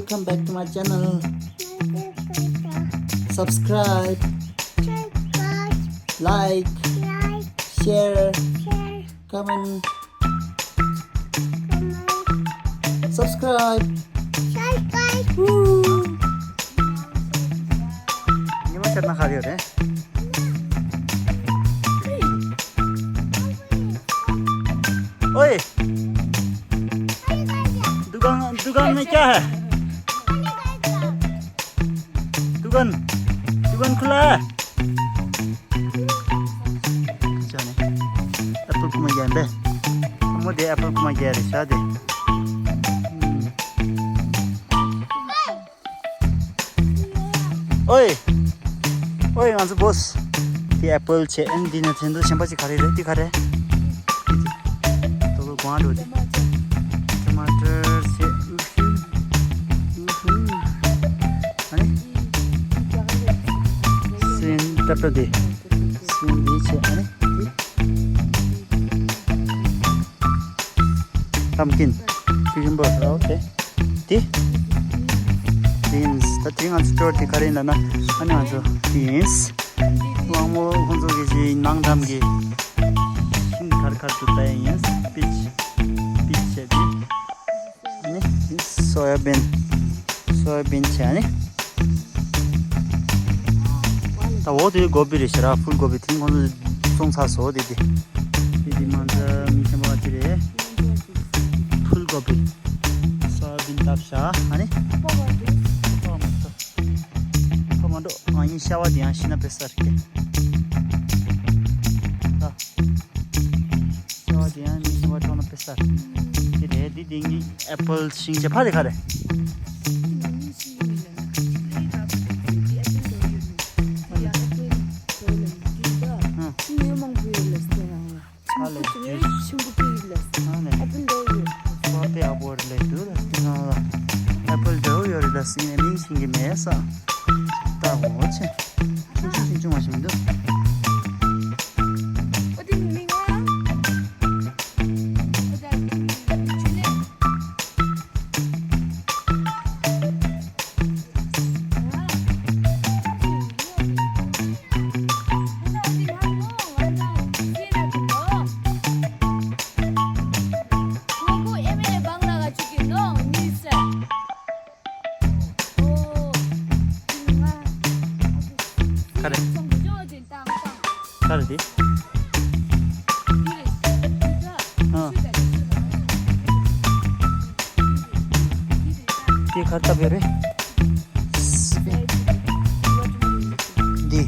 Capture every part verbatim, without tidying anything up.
Come back to my channel. Subscribe, like, share, comment, subscribe. Woo! ཉི་མ་ཤར་ན་ཧ་ཡོད་རེད། ओए, दुकान, दुकान में क्या है? दुकान, दुकान खुला है? जाने। एप्पल को मैं जान दे। मुझे एप्पल को मैं जा रही शादी। ओए, ओए, ང་ཚོ་བོས། དེ་ཨེ་པལ་བྱས། ཨ་ནི་འདི་ནས་དེ་འདྲ་གཞན་པ་ཅིག་ག་རེ་རེད། འདི་ག་རེ། དོ་ལོ་གོང་འགྲོ་དེ། ཊ་མ་ཊར་བྱས། ཨུ་ཧུ། ཨུ་ཧུ། ཨ་ནི། སྲན་ཏབ་ཏབ་དེ། སྲན་འདི་བྱས། ཨ་ནི། དེ། pumpkin, cucumber, okay. དེ། beans. ད་དེ་ང་ཚོ་སྤྲོ་དེ་ག་རེ་ཡིན་ལབ་ན། ཨ་ནི་ང་ཚོ་beans། གླང་མོ་ཁོང་ཚོ་གི་ཞིག་ནང་འགྲམ་གི་ཤིང་ཁར་ཁར་དུ་ལྟ་ཡིན། པིཆ། པིཆ་བྱས་དེ། ཨ་ནི་soya bean, soya bean བྱས། ཨ་ནི། ད་འོ་དེ་གོ་བི་རེད་ཤག་ར། ཕུལ་གོ་བི། དེ་ཁོང་ཚོ་བཙོང་ཚར་སོང་། དེ་དེ། དེ་དེ་མང་ཚ་མི་ཆེན་པོ་ཅི་རེད། ཕུལ་གོ་བི། སོ་ཡ་བིན་བཏབ་ཤག་ཨ་ནི། ཁོ་མ་འགྲོ། ཨ་ཡིན་ཤ་བ་དེ་ཡང་ཤི་ན་པེ་ས་རེད། ཤ་བ་དེ་ཡང་མི་ཤི་བ་འགྲོ་ན་པེ་ས་རེད། དེ་རེད། དེ་དེ་ངའི་ཨེ་པལ་ཤིང་ཆ་ཕ་རེད་ཁ་རེད། ཨ་ལས། ཨ་ལས། ཨེ་པལ་འདྲ་བོ་ཡོད་རེད་ལ་ཟེར་ནས་མིང་ཤེས་ཀྱི་མེད་ས། ལྟ་འོ་ཆེ། ཆུང་ཆུང་ཆུང་ཆུང་བ་ཞིག་མི་འདུག་ག་རེ། ག་རེ་དེ། ཨ། དེ་ག་རེ་བཏབ་ཡོད་རེད། འདི།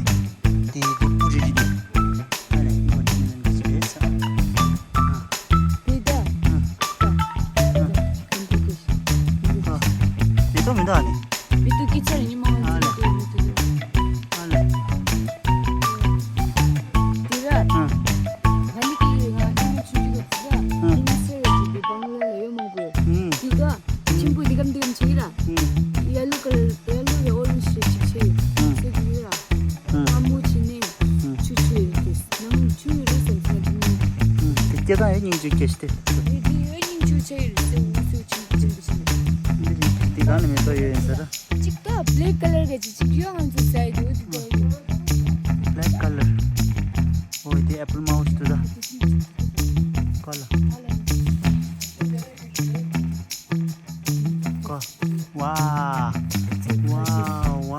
འདི་འདི་སྤུ་རིལ་རིལ་འདི། ཨ་ནི་འདི་བ་འདི་ནི་འདི་ཞིག་རེད་ས། ཨ། འདི་ད། ཨ། ཨ། འདི་ད་མི་འདུག་ཨ་ནི། མི་འདུག་སྐད་ཆ་རེ་ཉི་མ་ཨ་ལེ། འདི་མི་འདུག་ཨ་ལེ། འདི་ར། ཨ། ང་ནི་སྐད་ཡོད། ང་ཉི་མ་ཆུང་ཆུང་གི་ཚིག་ར། ཨ། ཨིན་སེ་ར་ཅིག་འདི་བང་ལ་ལ་ཡོད་མང་པོ་ཡོད། ཨ། འདི་ད། ཆེན་པོ་འདི་གམ་འདི་གམ་བྱེད་ཀྱི་ར། ཨ། ཡེ་ལོ་ཀ་ལར། ཡེ་ལོ་རེད། ཨོ་རེན་ཇི་རེད། ཅིག་བྱས་ཡོད། ཨ། སེ་གི་ཡོད་ར། ཨ། སྔ་མོ་བྱས་ནས། ཨ། ཆུ་ཆུ་ཡོད་རེད། ནང་ཆུ་ཡོད་རེད་ཟེར་ཟེར་ན་ཆུ་མོ། ཨ། དེ་སྐད་གྲགས་ཡོད། སྙིང་རྗེ་སྐད་ཆ་དེ། དེ་དེ་ཡོད། སྙིང་རྗེ་ཆེ་ཡོད་རེད་ཟེར། འུ་ཚོ་ཆུ་ཆེན་པོ་ཆེན་པོ་བྱས་ནས། འདི་རིགས་དེ་གང་ནས་མེད་པ་ཡོད་ཡིན་ཟེར་ར། གཅིག་ད་བྷེ་ལེག་ཀ་ལར་ག་ཅིག་ཅིག་ཡོད། ང་ཚོ་ཟ་ཡི་འདུག་འདི་ད་ཡོད། བྷེ་ལེག་ཀ་ལར། ཨོ་དེ་ཨེ་པལ་དམར་པོ་ཞིག་འདུག་ད། ཀ་ལ། ཀ། ཝ། ཝ་ཝ།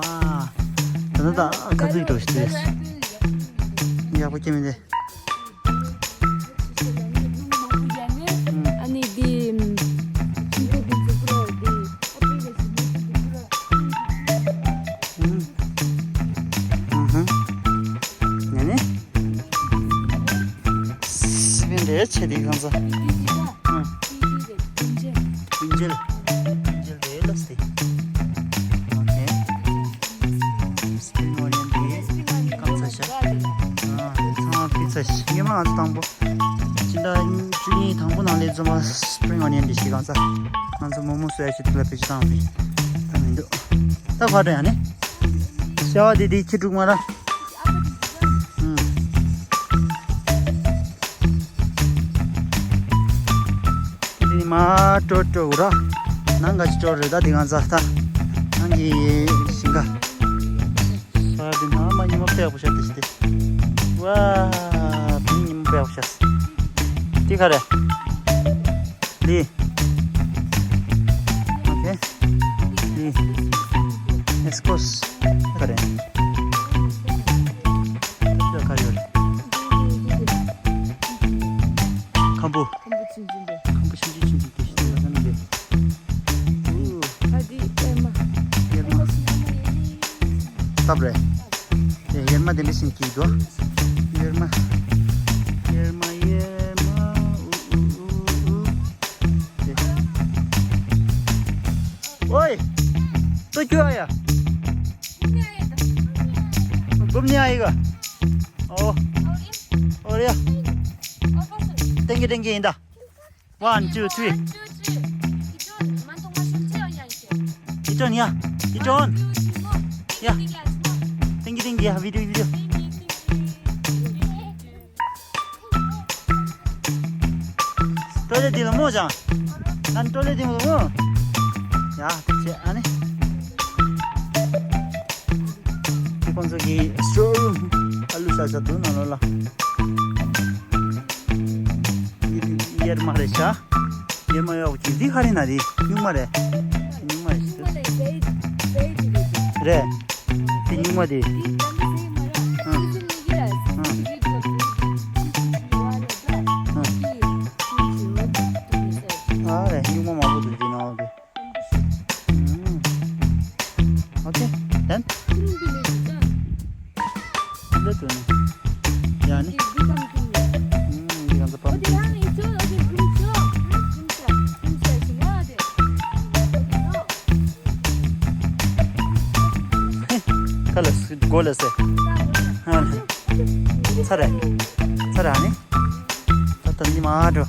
ད་ད་ད་ཁ་ཚིག་འགྲོ་ཞིག་འདུག་ཡག་པོ་སྐྱེ་མི་འདི། ཨ་ནི་དེ། ཨུ་ཧུ། ནི་ནི། སི་པན་རེད་ཆེ་དེ་གང་ཚ། ཨུ། བིན་ཇེལ། བིན་ཇེལ་རེད་ལ་སི། ཨོ་ཁེ། སི་པིང་ཨོ་ནི་ཡན་དེ་གང་ཚ་ཤ། ཨ། ཚང་མ་པི་ཚ་ཤ། ཉི་མ་ང་ཚོ་དང་པོ། སྤྱི་ཟླ་བཅུ་གཉིས་དང་པོ་ནང་ལས་འཛོམས་པ་སི་པིང་ཨོ་ནི་ཡན་འདི་ཞིག་གང་ཚ། ང་ཚོ་མོག་མོག་བཟོ་ཡ་ཞིག་དེ་ལ་བེད་སྤྱོད་བཏང་བས་ད་མི་འདུག་ད་ཕར་འགྲོ་ཡ་ནི། ཤ་བ་དེ་དེ་ཁྱི་དཀྲུག་མ་ར། ཨུམ། དེ་ནི་མ་སྤྲོ་སྤྲོ་ར། ནང་ག་ཅི་ཅོར་རེད་ད་དེ་གང་ཟག་ད། ནང་གི་ཞིང་ཁ། ས་དེ་ནང་མ་ཉི་མ་དཔེ་ཡག་པོ་ཤར་ཏེ་ཤི་ཏེ། ཝ། བུ་ཉི་མ་དཔེ་ཡག་པོ་ཤར། དེ་ག་རེད། ལི། ཨོ་ཁེ། ལི། ཨེ་སི་ཀོ་སི། ག་རེ། ག་རེ་ཡོད། ཁམ་བུ། ཁམ་བུ་ཆུང་ཆུང་དེ། ཁམ་བུ་ཆུང་ཆུང་ཆུང་ཆུང་དེ་ཤི་ཡོད་ཟེར་ན་དེ། ཨུ། ཨ་དེ་ཨེ་མ། ཡེར་མ། སྟབས་རེད། དེ་ཡེར་མ་དེ་འདྲ་ཞིག་གིས་འདུག་ཡེར་མ། ཡེར་མ་ཡེར་མ། ཨུ་ཨུ་ཨུ་ཨུ། དེ། ཨོའི། ཏུ་ཁྱོད་ཨ་ཡ། སྒོམ་ནི་ཨ་ཡི་ག་ཨོ། ཨོ་རེ་ཡ། ཏེང་གི་ཏེང་གི་ཡིན་ད། One, two, three. ཡི་ཏྲོན་ཡ། ཡི་ཏྲོན། ཡ། ཏེང་གི་ཏེང་གི་ཡ། བི་ཌིའོ་བི་ཌིའོ། ཀྲོ་ལེ་དེ་ལ་མོ་ཅང་། ཨན་ཀྲོ་ལེ་དེ་ལ་མོ། ཡ་དེ་ཆེ་ཨ་ནི། དེ་ཁོང་ཚོ་གི་སི་ཊོར་རུམ་ཨ་ལུ་ཤ་ཤ་འདུག་ནང་ལོགས་ལ། ཡེར་མ་རེད་ཤག་ཡེར་མ་ཡོད་ཀྱི་འདི་ག་རེ་ན་རེད། སྨྱུག་མ་རེད། སྨྱུག་མ་རེད་ཤག་རེད། དེ་སྨྱུག་མ་དེ། ཨ། ཨ། ཨ། ཨ་རེད། སྨྱུག་མ་མང་པོ་འདུག་འདི་ནང་དེ། ཨུམ། ཨོ་ཁེ། དེན། ལེ་ཏུ་ནི། ཡ་ནི། ཨུམ། འདི་གང་ཚོ་པམ། ཁ་ལ་སི་གོ་ལ་སེ། ཨ་ནི། ཚ་རེ། ཚ་རེ་ཨ་ནི། ད་ད་ནི་མ་འགྲོ།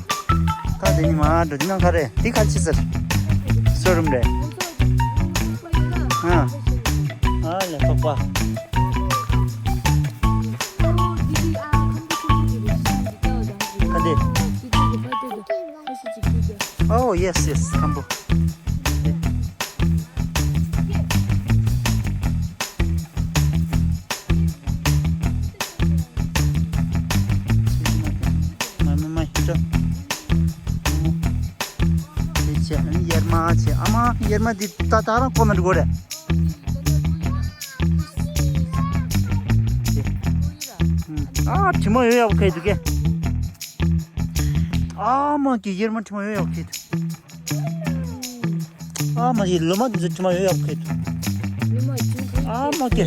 ད་དེ་ནི་མ་འགྲོ། འདི་ནང་ག་རེ། འདི་ག་ཅི་ཟེར། སོ་རུམ་རེད། ཨ། ཨ་ལེ་པག་པ། ག་འདི། Oh, yes, yes, ཁམ་བུ། མ་མ་མ་ཧི་ཏོ། དེ་ཆེ་ཨ་ནི་ཡར་མ་ཆེ་ཨ་མ་ཡར་མ་འདི་ད་ད་རང་ཀོ་ན་འགྲོ་རེད། ཨ་དྲི་མ་ཡོད་ཡག་པོ་ཁ་ཡི་འདུག་གས། ཨ་མ་གི་ཡར་མ་དྲི་མ་ཡོད་ཡག་པོ་ཁ་ཡི་འདུག་ཨ་མ་ཡི་ལོ་མ་འདི་ཚོ་དྲི་མ་ཡོད་ཡག་པོ་ཁ་ཡི་འདུག་ཨ་མ་གི།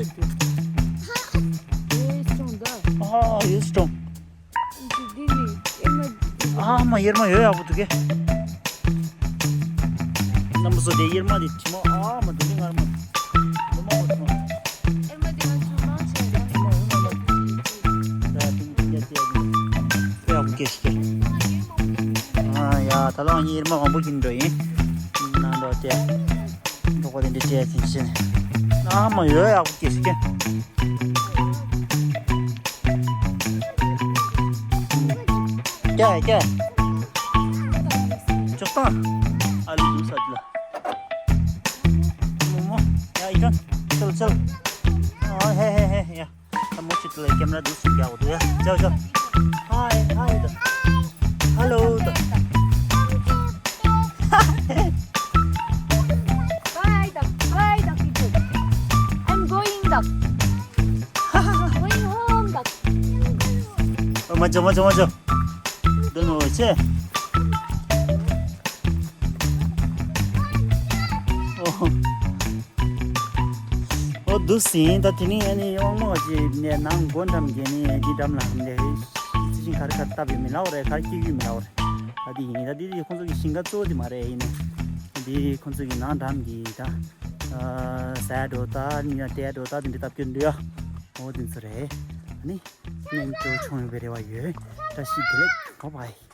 ཨ་ཡོད་སི་ཀྲོང་། ཨ་མ་ཡར་མ་ཡོད་ཡག་པོ་འདུག་གས། རྣམ་པ་ཚོ་དེ་ཡར་མ་དེ་དྲི་མ་ཨ་མ་འདུག་ནི་ངར་མ། ལོ་མ་འོ་དྲི་མ། དྲི་མ་འོ་ན་མ། ད་དེ་ནི་ཡ་ཡ་ཡ། ཡག་པོ་སྐད་ཤིག་གས། ཨ་ཡ་ད་ལོ་ངས་ཡར་མ་མང་པོ་གྱིན་འགྲོ་ཡིན། ནང་ལོགས་དེ། འགྲོ་གོ་དེ་འདྲ་བྱས་ཟིན་ཕྱིན། ཨ་མ་ཡོད་ཡག་པོ་སྐད་ཤིག་གས། ཀྱ་ཀྱ། ཅོག་ཏང་། ཨ་ལུ་ལུ་ས་ལ། མོ་མོ། ཡ་ཨི་ཀྲོན། ཚལ་ཚལ། ཨ་ཧེ་ཧེ་ཧེ་ཡ། ད་མོ་ཅིག་ལ་ཀེམ་ར་འདུག་སེ་རྒྱག་འདུག་ཡ། ཅོ་ཅོ། ཧའི་ཧའི་ད། ཧ་ལོ་ད། Bye, duck. Bye, ducky duck. I'm going, duck. Going home, duck. ཨ་མ་ཅོ་མ་ཅོ་མ་ཅོ། འདི་ནོ་ཆེ། ཨོ། ཨོ་འདུག་སེ་ད་དེ་ནི་ཨ་ནི་དབང་མོ་ཅེ་ནས་ནང་སྒོ་འགྲམ་གྱི་ནི་འདི་འགྲམ་ལ་འདི་རྩི་ཤིང་ག་རེ་ག་རེ་བཏབ་ཡོད་མི་ལའོ་རེད། ག་རེ་སྐྱེ་ཡོད་མི་ལའོ་རེད། ད་འདི་ཡིན་ད་འདི་ཁོང་ཚོ་གི་ཞིང་ཁ་གཙོ་བོ་འདི་མ་རེད་ཡིན་ནི། འདི་ཁོང་ཚོ་གི་ནང་འགྲམ་གྱི་ད་ཟས་འགྲོ་ད་ནི་ཡང་ཏེ་འགྲོ་ད་འདི་འདྲ་བཏབ་ཀྱི་འདུག་ཡ། ཨོ་འདི་ཚོ་རེད། ཨ་ནི་སྙན་ཅོ་ཆུང་ཡོད་པའི་རེ་བ་ཡོད། བཀྲ་ཤིས་བདེ་ལེགས། གོ་བའི།